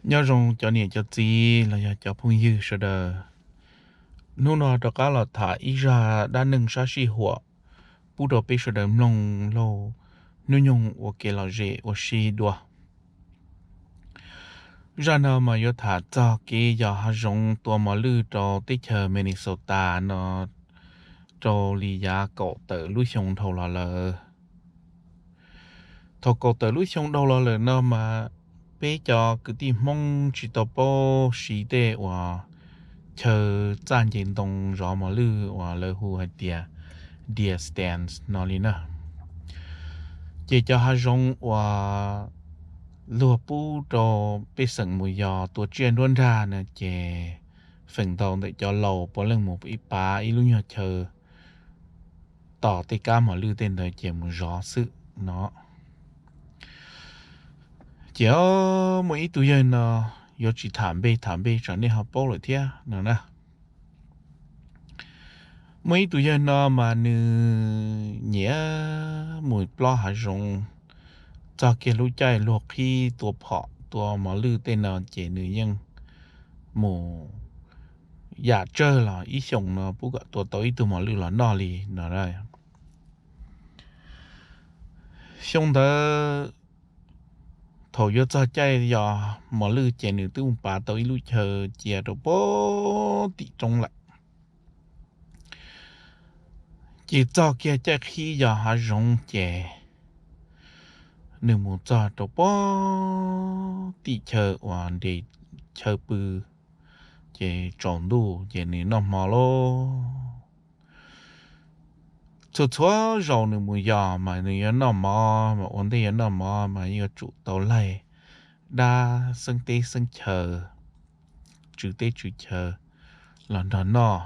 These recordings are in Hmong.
Nyob zoo cov niam cov txiv los yog cov phooj ywg sawv daws. Hnub no rov qab los tham ib zaj dab neeg sab sij huam pub rau peb sawv daws mloog lauj, hnub nyoog ua kev lom zem ua si dua. Zaj no mas yuav tham txog kev yos hav zoov tua mos lwj rau teb chaws Minnesota no rau li yav kaum tawm lub xyoo dhau los lawm. Thaum kaum tawm lub xyoo dhau los lawm no mas peb cov kwv tij Hmoob tsis tau paub siv tej uas chaw txaj nce ntoo zov mos lwj uas lawv hu hais tias deer stands no li na. Ces cov hav zoov uas luag pub rau pej xeem mus yos tua tsiaj nruab nrag no ces feem ntau ntawm cov laus puav leej mus ib pav ib lub nyuag chaw tos tej kab mos lwj tej ntawd ces mus zov xwb no. Ces muaj ib tug yawg no, yuav tsis tham npe, tham npe tsam nej ho paub lawm thiab no na. Muaj ib tug yawg no mas nws nyiam mus plob hav zoov, txog kiag lub caij luag qhib tua phom tua mos lwj tej no ces nws yeej mus yam tsawg los ib xyoos no pub kom tua tau ib tug mos lwj los noj li no. Xyoo ntawd thaum yuav txog caij yos mos lwj ces nws twb mus pav tau ib lub chaw cia rau pem tim roob lawm. Ces txog kiag caij qhib yos hav zoov ces nws mus txog rau pem tim chaw uas nres chaw pw, ces tsaus ntuj ces nws noj hmo lauj. Txhua txhua zaus nws mus yos mas nws yuav noj mov, mas ua ntej yuav noj mov mas yuav tsum tau laig dab xeeb teb xeeb chaw, tswv teb tswv chaw los nrog noj,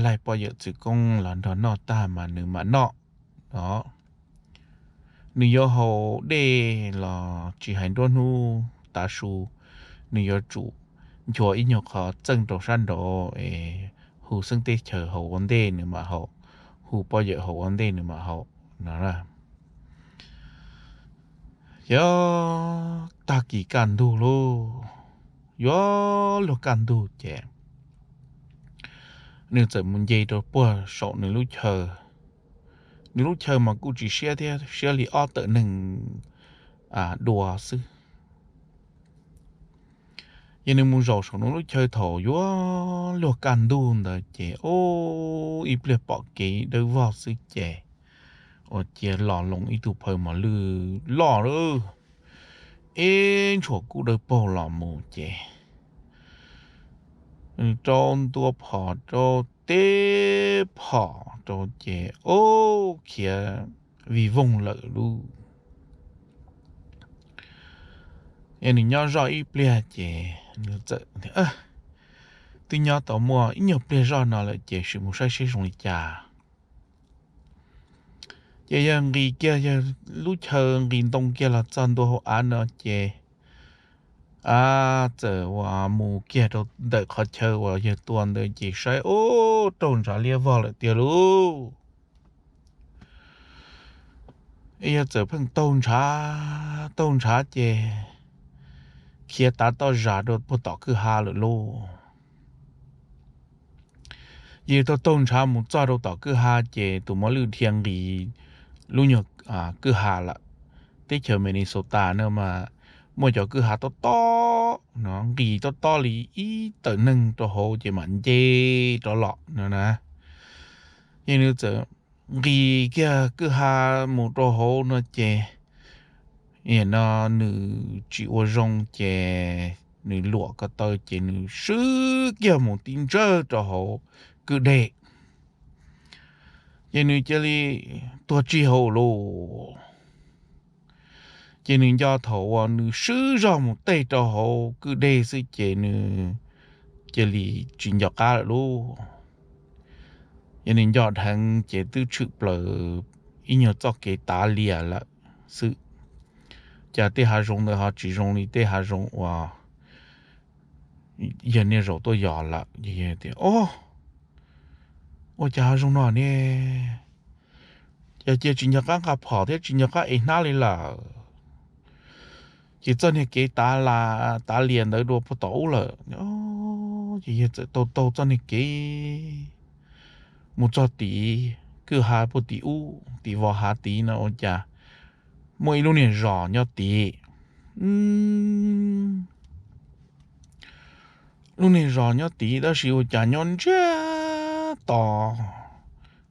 laig poj yawm txwv koob los nrog noj tag mas nws mam noj no. Nws yuav haus dej los tsis hais nruab hnub tav su, nws yuav tsum nchuav ib nyuag qhov txeej rau sab nraud es hu xeeb teb chaws haus ua ntej nws mam haus, hu poj yawm haus ua ntej nws mam haus no. Yog tag kis kaj ntug lauj, yuav luag kaj ntug ces nws txawm mus nce rau puag saum nws lub chaw. Nws lub chaw mas kuj tsis siab thiab, siab li ob tawm neeg dua xwb. Ces nws mus zaum saum nws lub chaw thaum yuav luag kaj ntug ntawd ces ub, ib pliag pom kev dawb vog xwb ces ua ciav los loo ib tug phaw mos lwj loj lawm, ib ntshua kub dawb paug los mus ces nws rau ntua phom rau teb phom rau ces ub, khiav vij voog lawm lauj. Es nws nyob zoj ib pliag ces nws txawm, twb nyob tau muaj ib nyuag pliag zoj no lawm ces sim mus saib seb zoo li cas. Ces yawg nqis kiag, yawg lub chaw nqis ntoo kiag los txog ntua hauv av no ces a, txawm uas mus kiag rau ntawm qhov chaw uas yawg tua ntawd ces saib ub, raug ntshav liab vog lawm tiag lauj. Yawg txawm pheej taug ntshav taug ntshav ces khiav tav toj zas rau puag tom kwj ha lawm lauj. Yawg taug taug ntshav mus txog rau tom kwj ha ces tus mos lwj dhia nqis lub nyuag kwj ha lawm. Teb chaws Minnesota no mas muaj cov kwj ha tob tob no, nqis tob tob li ib tawm neeg rau hauv ces mam nce rov los no na. Ces nws txawm nqis kiag kwj ha mus rau hauv no ces, no nws tsis ua zoo ces nws luam ko taw ces nws swb kiag mus tib ntsawj rau hauv kwj deg. Ces nws cia li tuag tsis hauv lauj. Ces nws nco thaum uas nws swb zog mus tej rau hauv kwj deg xwb ces nws cia li tsis nco qab lawm lauj. Ces nws nco dheev ces twb tshwm plaws ib nyuag txoj kev tav lias lawm xwb. Cas tej hav zoov ntawd ho tsis zoo li tej hav zoov uas yawg niaj zaus tuaj yos lawm. Tias, o, ua cas hav zoov no ne, cas cia tsis nco qab nqa phom thiab tsis nco qab ev hnab li lawm. Ces txoj niag kev tav lias ntawd dua puag tom ub lawm, ces yawg txawm taug taug txoj niag kev mus txog tim kwj ha puag tim ub, tim vos hav tid no ua cas muaj ib lub niag zos nyob tid. Lub niag zos nyob tid tab sis ua cas nyob ntsiag to,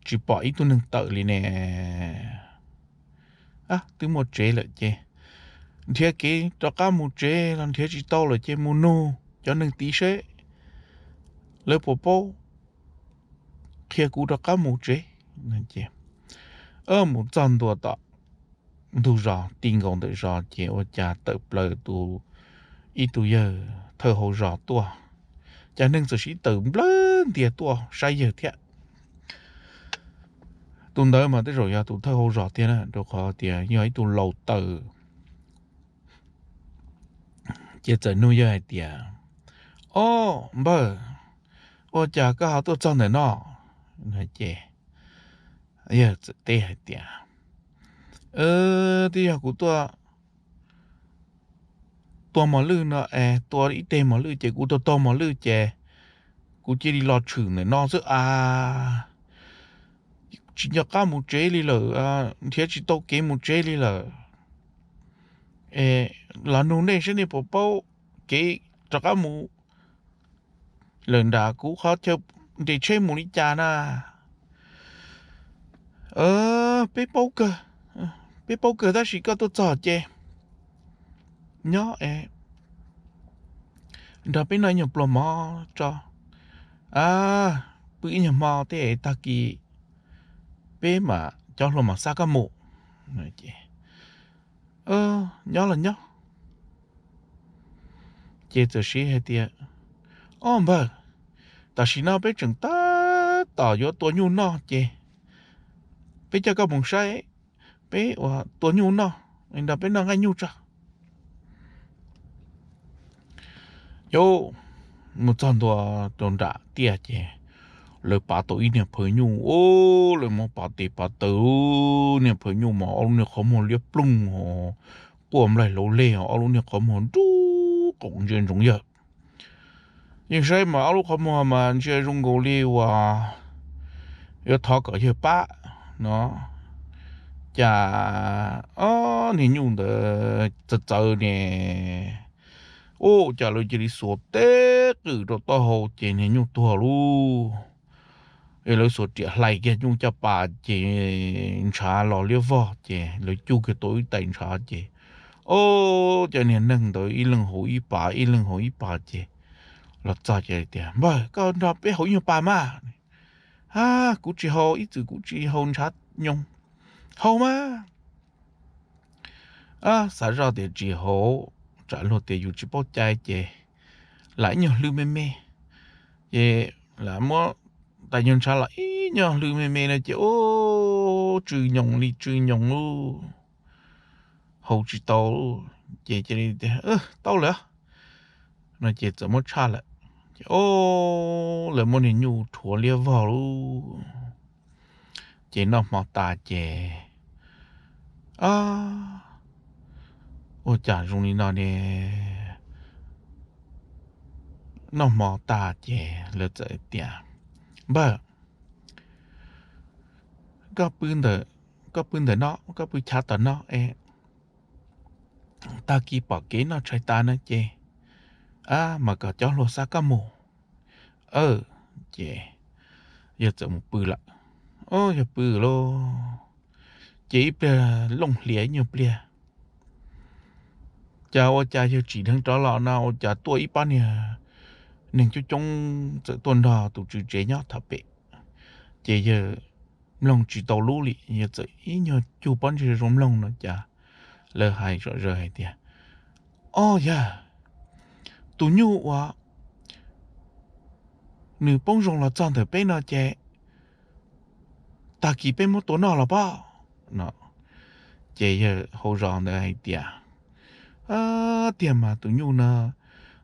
tsis pom ib tug neeg tawm li ne. Twb muaj tsev lawm ces nrhiav kev rov qab mus tsev los nrhiav tsis tau lawm ces mus nug cov neeg tid seb lawv puas paub qhia kuv rov qab mus tsev. Mus txog ntua tom ntug zos ti nkaus ntawm zos ces ua cas tawm plaws tus, ib tug yawg thawj hauv zos tuaj, cas neeg txawm sib tawm nplawg ntias tuaj saib yawg thiab. Tus ntawd mas tej zaum yog tus thawj hauv zos tiag na, rau qhov tias yog ib tug laus taws. Ces txawm nug yawg hais tias, Ob npawg, ua cas koj ho tuaj txog ntawm no? Ces yawg txawm teb hais tias, Twb yog kuv tuaj tua mos lwj no es tua ib teg mos lwj ces kuv tua taug mos lwj ces kuv cia li los tshwm ntawm no xwb a, tsis nco qab mus tsev li lawm, nrhiav tsis tau kev mus tsev li lawm. Los nug nej seb nej puas paub kev rov qab mus lawm nram kuv qhov chaw nres tsheb mus li cas na? Peb paub kawg, peb paub kawg tab sis koj tuaj txog ces nyob es nrog peb noj ib nyuag pluag mov tso, pw ib nyuag hmo tej tag kis peb mam cov hluas mam xa koj mus. Nyob los nyob. Ces txawm sib hais tias, Ob npawg, tam sim no peb tseem tab tom yuav tua nyuj noj ces peb coj koj mus saib, peb ua tua nyuj noj, nrog peb noj nqaij nyuj tso. Yus mus txog ntua rau nram tiaj ces lawv pav tau ib niag phaw nyuj, lawv muab pav tes pav taw, niag phaw nyuj mas ob lub niag qhov muag liab ploog, quaj nplaig hlauv leg, ob lub niag qhov muag nrub qoom ntsia ntsoov yawg. Yeej saib mas ob lub qhov muag mas ntsia zoo nkaus li uas yuav thov kom yawg pab no. Cas ob niag nyuj ntawd txawv txawv ne, ua cas lawv cia li xuas teb qwm rau taub hau ces niag nyuj tuag lauj. Es lawv xuas riam hlais kiag nyuj caj pas ces ntshav los liab vog ces lawv cuj kiag tau ib tais ntshav ces, o, cov niag neeg ntawd ib leeg haus ib pas ib leeg haus ib pas ces los txog ces tias, Npawg, koj nrog peb haus ib nyuag pas mas. A, kuv tsis haus, ib txwm kuv tsis haus ntshav nyoos. Haus mas. Xav zoj tias tsis haus, tsam luag tias yus tsis paub cai ces lam ib nyuag hlwb me me. Ces lam muab tais nyuag ntshav los ib nyuag hlwb me me no ces ub, tsw nyoos li tsw nyoos lub, haus tsis tau. Ces cia li tias, Tau lawm no ces txawm muab tshaj lawm. Ces o, lawv muab niag nyuj rhuav liab vog lub. Ces noj hmo tas ces, a, ua cas zoo li no ne? Noj hmo tas ces lawv txawm tias, Npawg, koj pw ntawm no, koj pw chav tom no es tag kis pom kev noj tshais tas no ces, a, mas kom cov hluas xa koj mus. Ces yawg txawm mus pw lawm. O, yawg pw lauj, ces ib pliag looj hlias ib nyuag pliag, cas ua cas yawg tsim dheev rov los no ua cas tuaj ib pab niag neeg coob coob txawm tuaj nrog tus tswv tsev nyob tham pem. Ces yawg mloog tsis tau lub li, yawg txawm ib nyuag cug pob ntseg zoo mloog no cas lawv hais zom zaws hais tias, O yawg, tus nyuj uas nws poob zoo los txog ntawm peb no ces tag kis peb muab tua noj los pob no. Ces yawg hauv zos ntawd hais tias, Tiag mas tus nyuj no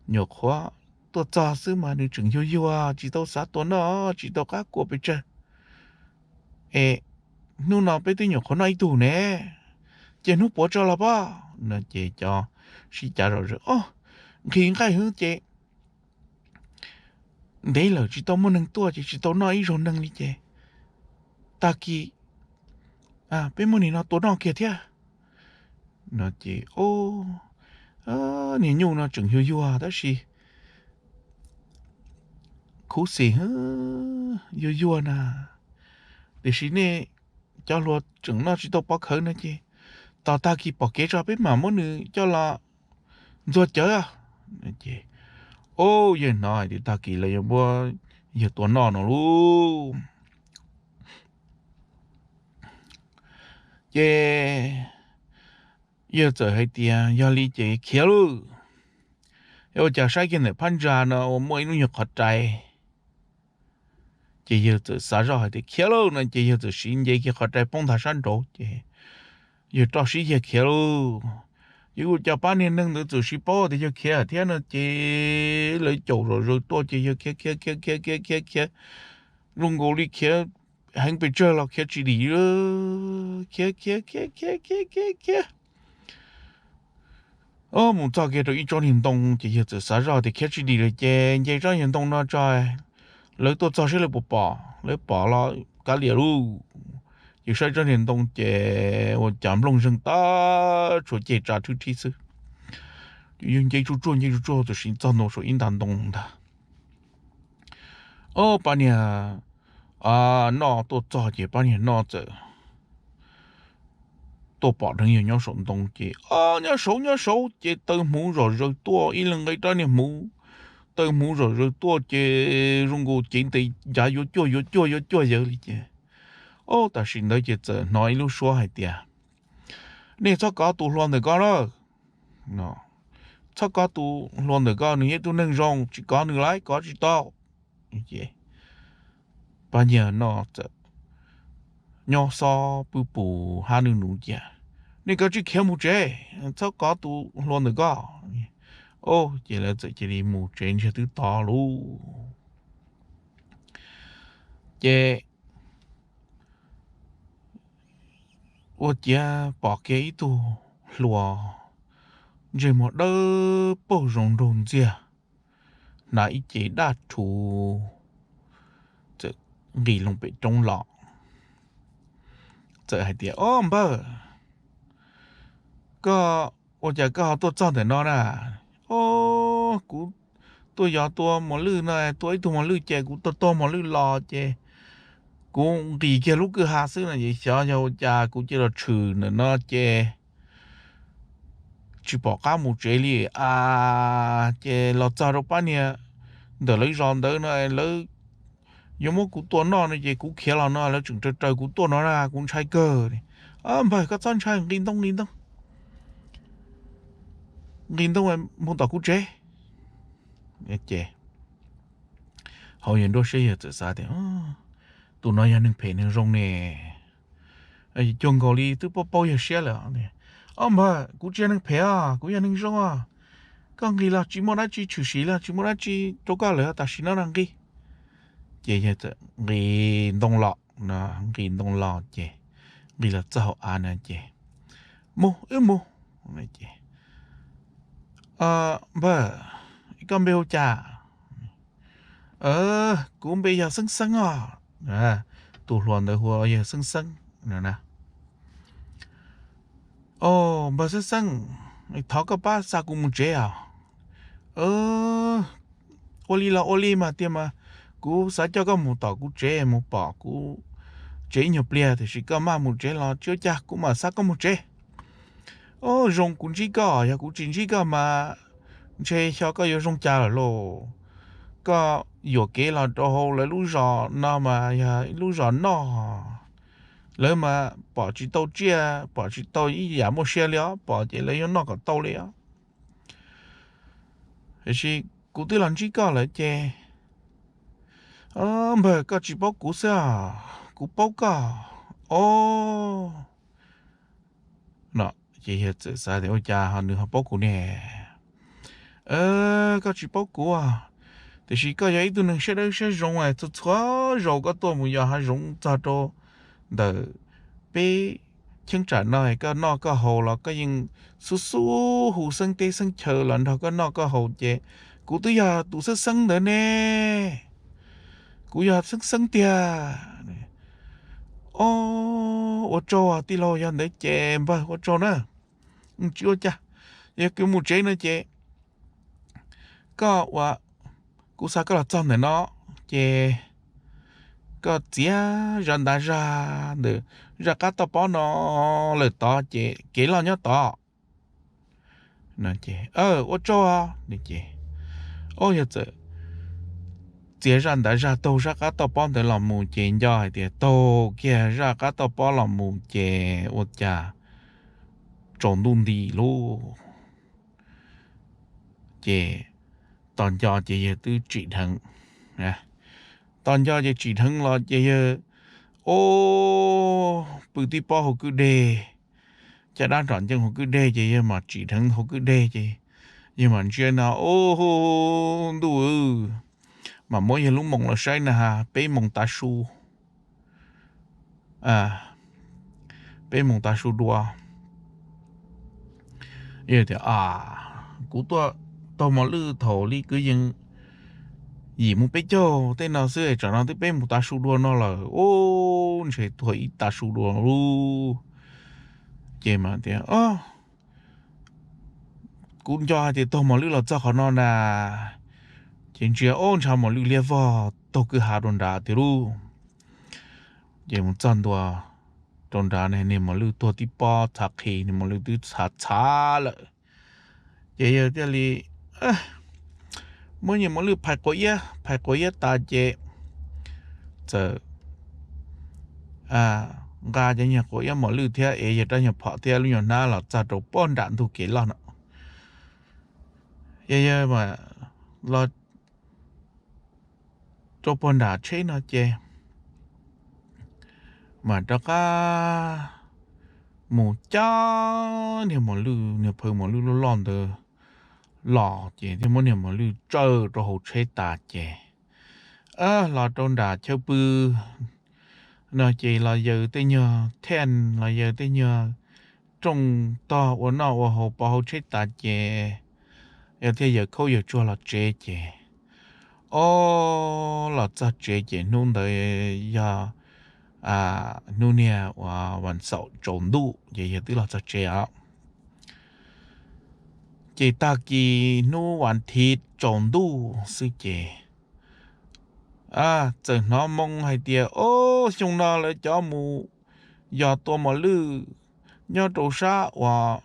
nyuam qhuav tuaj txog xwb mas nws tseem yuag yuag tsis tau xav tua noj tsis tau qab kua pes tsawg. Es hnub no peb twb nyuam qhuav noj ib tug ne, ces hnub puav tso los pob no. Ces cov sib cav zom zaws, o, nqhis nqaij hwv ces ntev lawm tsis tau muaj neeg tuaj ces tsis tau noj ib zaug neeg li ces tag kis peb muab nim no tua noj kiag thiab. No ces niag nyuj no tseem yuag yuag tab sis khuv xim, yuag yuag na, tiam sis nej cov hluas tseem noj tsis tau pov khawv no ces tos tag kis pom kev tso peb mam muab nws coj los ntxuag cawv. Ces, o, yawg hnov hais tias tag kis lawv yuav muab yawg tua noj no lauj. Ces yawg txawm hais tias yog li ces khiav lauj. Ua cas saib kiag ntawm phab ntsa no ua muaj ib lub nyuag qhov rai. Ces yawg txawm xav zoj hais tias khiav lauj no ces yawg txawm siv nce kiag qhov rai poob nthav sab nraud ces yawg roj sib yiag khiav lauj. Yuav ua cas pab niag neeg ntawd txawm siv paub tias yawg khiav thiab no ces lawv caum zom zaws tuaj ces yawg khiav khiav khiav khiav khiav khiav khiav, zoo nkaus li khiav heev pes tsawg los khiav tsis dim, khiav khiav khiav khiav khiav khiav khiav mus txog kiag rau ib tsob niag ntoo ces yawg txawm xav zoj tias khiav tsis dim lawm ces nce tsob niag ntoo no tso, lawv tuaj txog saib lawv puas pom, lawv pom los kav liam lauj. Ces saib tsob niag ntoo ces ua cas nplooj zeeg tag tshuav ceg tsa thwb thib xwb. Ces yawg nce tsuj tsuag nce tsuj tsuag tam sim txog ntua saum ib nta ntoo ntag. O, pab niag noj tuaj txog ces pab niag noj txawm tuaj pom dheev yawg nyob saum ntoo ces, o, nyob saud nyob saud ces taw hmuv zom zaws tuaj ib leeg nqa rab niag hmuv, taw hmuv zom zaws tuaj ces zoo nkaus cev ntes ncav yuav cuag yuav cuag yuav cuag yawg li ces, o, tam sim ntawd ces txawm hnov ib lub suab hais tias nej txhob kov tus hluas ntawm ko na. Txhob kov tus hluas ntawm ko, nws yog ib tug neeg zoo, tsis kov nws lawm, kov tsis tau. Pab niag noj txawm nyob xob pw pus hab nws nus cia, nej kav tsij khiav mus tsev, txhob kov tus hluas ntawm ko. O, ces lawv txawm cia li mus tsev ntsiag twb to lauj. Ces ua ciav pom kiag ib tug hluas ntsej muag dawb paug zoo nraug ntxiag, hnav ib ce daj rhuv, txawm nqis loo pem roob los, txawm hais tias, o npawg, koj ua cas koj ho tuaj txog ntawm no na? O, kuv tuaj yos tua mos lwj no, tua ib tug mos lwj ces kuv tuaj tua mos lwj los ces kuv nqis kiag lub kwj ha xwb no ces xyov yog ua cas kuv cia los tshwm ntawm no ces tsis pom qab mus tsev li a. Ces los txog rau pab niag ntawm lawv zos ntawd no, lawv yuav muab kuv tua noj no ces kuv khiav los no lawv tseem raws raws kuv tuaj no na, kuv ntshai kawg. Npawg, koj txhob ntshai, nqis ntoo nqis ntoo, nqis ntoo mus tom kuv tsev. Ces hauv yawg nruab siab yawg txawm xav tias, tus no yog neeg phem neeg zoo ne, cuag nkaus li twb paub paub yawg siab lawm. O npawg, kuv tsis yog neeg phem os, kuv yog neeg zoo os. Koj nqis los tsis muaj dab tsi tshwm sim li, tsis muaj dab tsi rau koj lawm, tam sim no no nqis. Ces yawg txawm nqis ntoo los, nqis ntoo los ces nqis los txog hauv av na ces, mus, wb mus. Ces, npawg, koj npe hu cas? Kuv npe yog Xeeb Xeeb os. Tus hluas ntawd hu ua yawg Xeeb Xeeb no. O, npawg Xeeb Xeeb, thov koj pab xa kuv mus tsev os. Ua li los ua li mas tiag mas, kuv xav coj koj mus tom kuv tsev mus pom kuv tsev ib nyuag pliag, tiam sis koj maj mus tsev los tsis ua cas, kuv mam xa koj mus tsev. O, zoo kuv ntsib koj, yog kuv tsis ntsib koj mas ntshe xyov koj yuav zoo cas lawm lauj. Koj yuam kev los rau hauv lawv lub zos no mas yog ib lub zos noj, lawv mas pom tsis tau tsiaj, pom tsis tau ib yam muaj sia li os, pom ces lawv yuav noj kom tau li os. Tiam sis kuv twb los ntsib koj lawm ces, npawg, koj tsis paub kuv xwb os, kuv paub koj. O, no ces yawg txawm xav tias ua cas ho nws ho paub kuv ne. Koj tsis paub kuv, tiam sis koj yog ib tug neeg siab dawb siab zoo, txhua txhua zaus koj tuaj mus yos hav zoov txog rau ntawm peb cheeb tsam no koj noj koj haus los koj yeej xub xub hu xeeb teb xeeb chaw los nrog koj noj koj haus ces kuv twb yog tus xeeb xeeb ntawd ne. Kuv yog xeeb xeeb tiag. Ob, ua tsaug tij laug, yog ntawd ces npawg ua tsaug na. Tsis ua cas, yog kuv mus tsev no ces koj ua, kuv xa koj los txog ntawm no ces koj txiav zaj ntav zaj ntawm zaj qab toj pob no lawm tod ces kev loj nyob tod. Ua tsaug. Ces, o, yog txawm txiav zaj ntav zaj taug zaj qab toj pob ntawd los mus ces nco hais tias taug kiag zaj qab toj pob los mus ces ua cas tsaus ntuj nti lawm. Ces tos nco ces yawg twb tsim dheev. Tos nco ces tsim dheev los ces yawg, o, pw tib pob hauv kwj deg, caj dab nrom ncees hauv kwj deg ces yawg mam tsim dheev hauv kwj deg ces yawg mam ntsia no, o, ntuj, mam muab yawg lub moos los saib na, peb moos tav su, peb moos tav su dua. Yog tias, a, kuv tuaj taug mos lwj thaum li kwv yees yim mus peb caug tej no xwb, tsam no twb peb moos tav su dua no lawm, o, ntshe tuag ib tav su dua lawm. Ces mas tias, kuv nco hais tias taug mos lwj los txog qhov no na. Ces ntsia, o, ntshav mos lwj liab vog taug kwj ha rau nrad tiag lauj. Ces mus txog ntua rau nrad, niag mos lwj tuag tib pob txhav qhi, niag mos lwj twb txhav txhav lawm. Ces yawg thiaj li muab niag mos lwj phais quav iab, phais quav iab tas ces txawm nqa cov niag quav iab mos lwj thiab ev yawg rab nyuag phom thiab lub nyuag hnab los txog rau puag nram ntug kev loj no. Yawg, yawg los rau puag nram tsheb no ces mas rov qab mus cab niag mos lwj, niag phawj mos lwj loj loj ntawd los ces thiaj muab niag mos lwj tsawm rau hauv tsheb tas ces los rau nram chaw pw no ces los yaws tej nyuag thej, los yaws tej nyuag rooj tog ua noj ua haus pov hauv tsheb tas ces yawg thiaj yaws khaub yaws tsuag los tsev ces, o, los txog tsev ces hnub ntawd yog hnub niag uas vas xaum tsaus ntuj ces yawg twb los txog tsev os. Ces tag kis hnub vas thiv tsaus ntuj xwb ces txawm hnov moo hais tias, o, xyoo no lawv cov mus yos tua mos lwj nyob rau sab uas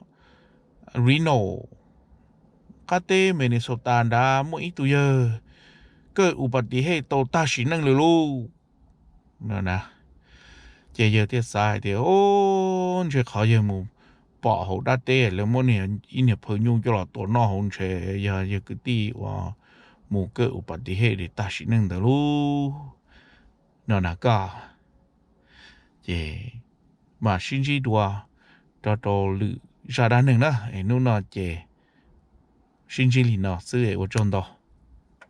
Reno, qab teb Minnesota nrad muaj ib tug yawg kaj u pas tis hej tau tag sim neej lawm lauj. Ces yawg thiaj xav hais tias, o, ntshe qhov yawg mus pom hauv dab teb lawv muab ib niag phawj nyuj coj los tua noj hauv ntshe yog yawg kwv tij uas mus kaj u pas tis hej tag sim neej ntawd lauj no na koj. Ces mam sib ntsib dua rau rau lwm zaj dab neeg na, es hnub no ces sib ntsib li no xwb, ua tsaug ntau.